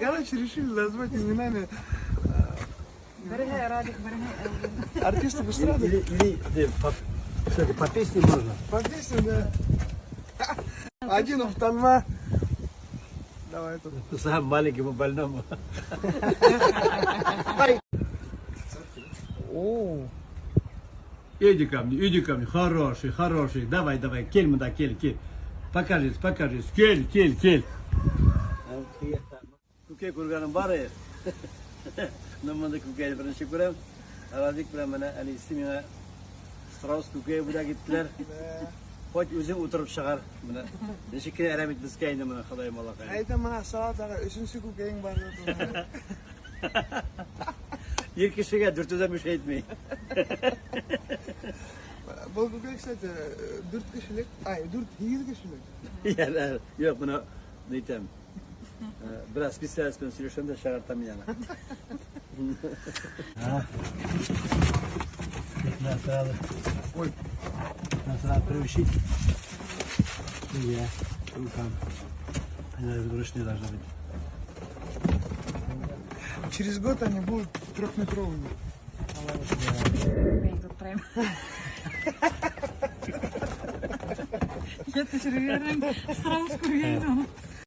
Короче, решили назвать именами Береһе Радик, береһе Элвин. артистов эстрады. Или, или, или по, кстати, по песне можно. По песне, да. Один уфтанма. Давай тут. Сам маленькому больному. О, Иди ко мне, иди ко мне. Хороший, хороший. Давай, давай, кел мында, кел, кел. Покажись, покажись. Кел, кел, кел. Күкәй күргәнем бар е. Но монда күкәй беренче күрәм. Радик белән менә әнисе миңа страус күкәй бүләк иттеләр. Хоть үзең утырып чыгар. Менә ничек кенә әрәм итмәскә инде моны, Ходаем Аллакаем. Әйтәм менә Салат ага, өченче күкәең бар дип. Ир кешегә дүртеү дә мешай итми. Был күкәй, кстати, дүрт кешелек, ай, дүрт, һигеҙ кешелек. Ярар, юк, моны әйтәм. Бераз специалист белән сөйләшәм дә чыгартам мин аны. Надо сразу, Ой, надо сразу приучить. Я рукам. Они вручную должны быть. Через год они будут трехметровыми. Мин туктайм. Я төшерергә страус күргән.